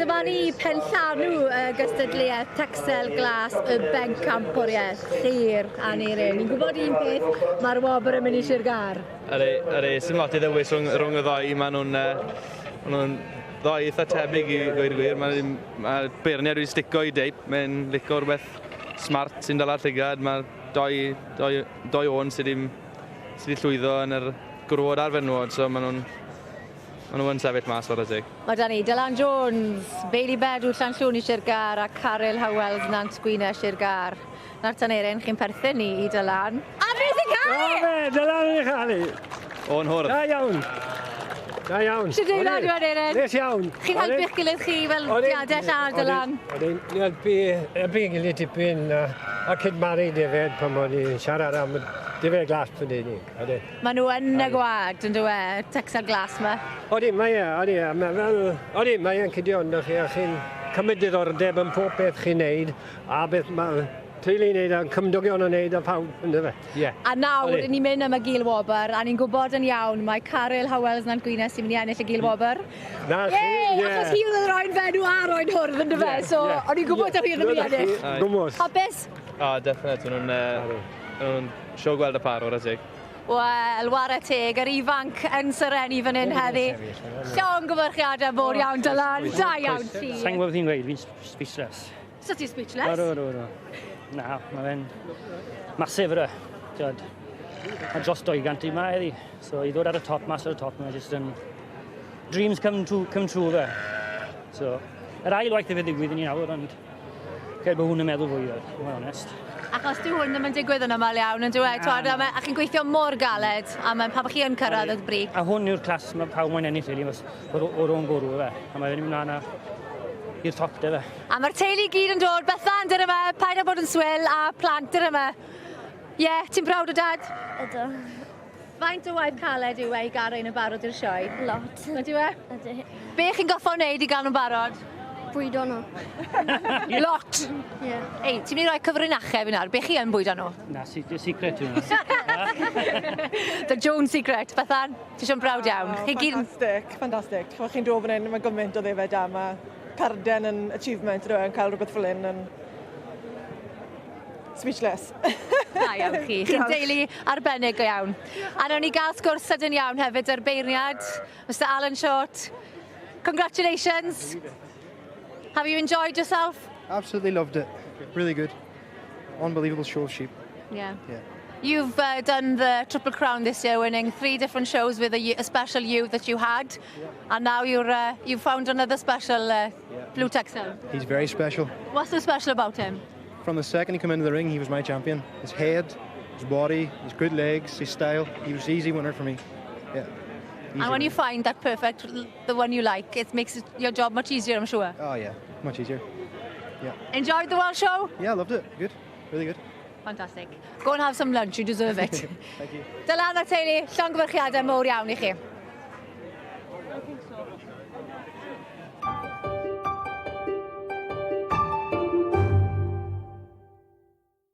dyma ni penllanw y gystadleuaeth Texel Glas y Bencampwriaeth. Llyr Aneurin. Ni'n gwybod un peth, mae'r wobr yn mynd i Sir Gâr. Ydy, ydy, sy'n lot i ddewis rhwng, rhwng y ddau. Maen nhw'n uh, ma nhw'n ddau eitha tebyg i gweud y gwir. Mae, mae beirniad wedi stico i deip. Mae'n licio rhywbeth smart sy'n dala'r llygad. Mae doi, doi, doi o'n sydd wedi llwyddo yn yr gwrwod a'r fenwod, so maen nhw'n Maen nhw yn sefyll mas whare teg. Mae 'da ni Dylan Jones, Bailey Bedw Llanllwni Sir Gâr a Caryl Howells Nant Gwynau Sir Gâr. Nawr te Aneurin, chi'n perthyn ni i Dylan. A fi sy'n cael ei! O fe, Dylan yn ei chael ei. O'n hwrdd. Da iawn. Da iawn. Shwt deimlad yw Aneurin? Nes iawn. Chi'n helpu'ch gilydd chi fel diadell a Dylan? Odyn, ni helpu, helpu gilydd tipyn a, a cydmaru defaid pan o'n i'n siarad am defaid glas Prydeinig. Odyn. Maen nhw yn y gwlad, yn dyw e, Texel Glas 'ma. Odi, mae e, odi, a mae fel, odi, mae e'n cydio ynddo chi, a chi'n cymryd diddordeb yn pob beth chi'n neud, a beth mae teulu'n neud, a'n cymdogion yn neud, a phawb, ynddo fe, ie. A nawr, ni'n mynd am y gil wobr, a ni'n gwybod yn iawn, mae Caryl Howells Nant Gwynedd sy'n mynd i ennill y gil wobr. Na chi, ie. Achos hi oedd yn rhoi'n fenw a roi'n hwrdd, ynddo fe, so o'n i'n gwybod taw hi oedd yn mynd i ennill. Gwmws. Hapus? O, definite, maen nhw'n show gweld y par, whare teg. Wel, ware teg, yr ifanc yn serennu fan hyn heddi. Llongyfarchiadau mowr iawn, Dylan. Da iawn ti. Sa'n gwybod beth i'n gweud, fi'n speechless. So ti'n speechless? Ydw, ydw, ydw. Na, mae fe'n massive ydw. Tiod, mae dros 200 i ma heddi. So i ddod ar y top, mas ar y top, mae jyst yn dreams come true, come true fe. So, yr ail waith i fe ddigwydd i ni nawr, ond Credu bod hwn yn meddwl fwy, i fod yn onest. Achos dyw hwn ddim yn digwydd yn aml iawn, yn dyw e? Twod, a, a chi'n gweithio mor galed, a mae'n pan chi yn cyrraedd y brig. A hwn yw'r clas mae pawb moyn ennill, really, o'r, o'r o'n gwrw, fe. A mae'n mynd mlaen i'r top, de fe. A mae'r teulu gyd yn dod, Bethan, dyna yma, paid â bod yn swil, a plant, dyna yma. Ie, yeah, ti'n browd o dad? Ydw. Faint o waith caled yw e i gael rhain yn barod i'r sioe? Lot. Ydyw e? Ydy. Be chi'n goffo wneud i gael nhw'n barod? Bwydo nhw. Lot! Ie. Yeah. Ei, ti'n mynd i roi cyfrinachau fi nawr? Be chi yn bwydo nhw? Na, secret yw hwnna. The Jones secret. Bethan, ti eisiau'n brawd iawn. Oh, Chi gyd... Fantastic, fantastic. Chimod, chi'n dod fan hyn, mae gymaint o ddefed da. Mae carden yn achievement, ydw e, yn cael rhywbeth fel hyn yn speechless. Da iawn chi. Chi'n deulu arbennig go iawn. A nawn ni gael sgwrs sydyn iawn hefyd ar beirniad, Mr Alan Short. Congratulations. Have you enjoyed yourself? Absolutely loved it. Really good. Unbelievable show of sheep. Yeah. Yeah. You've done the Triple Crown this year, winning three different shows with a special ewe that you had, and now you've found another special Blue Texel. He's very special. What's so special about him? From the second he came into the ring, he was my champion. His head, his body, his good legs, his style. He was easy winner for me. Yeah. Easy And when winner. you find that perfect, the one you like, it makes your job much easier, I'm sure. Oh yeah, much easier. Yeah. Enjoyed the Welsh show? Yeah, loved it. Good. Really good. Fantastic. Go and have some lunch, you deserve it. Thank you. Dylan a teulu, llongyfarchiadau mowr iawn i chi.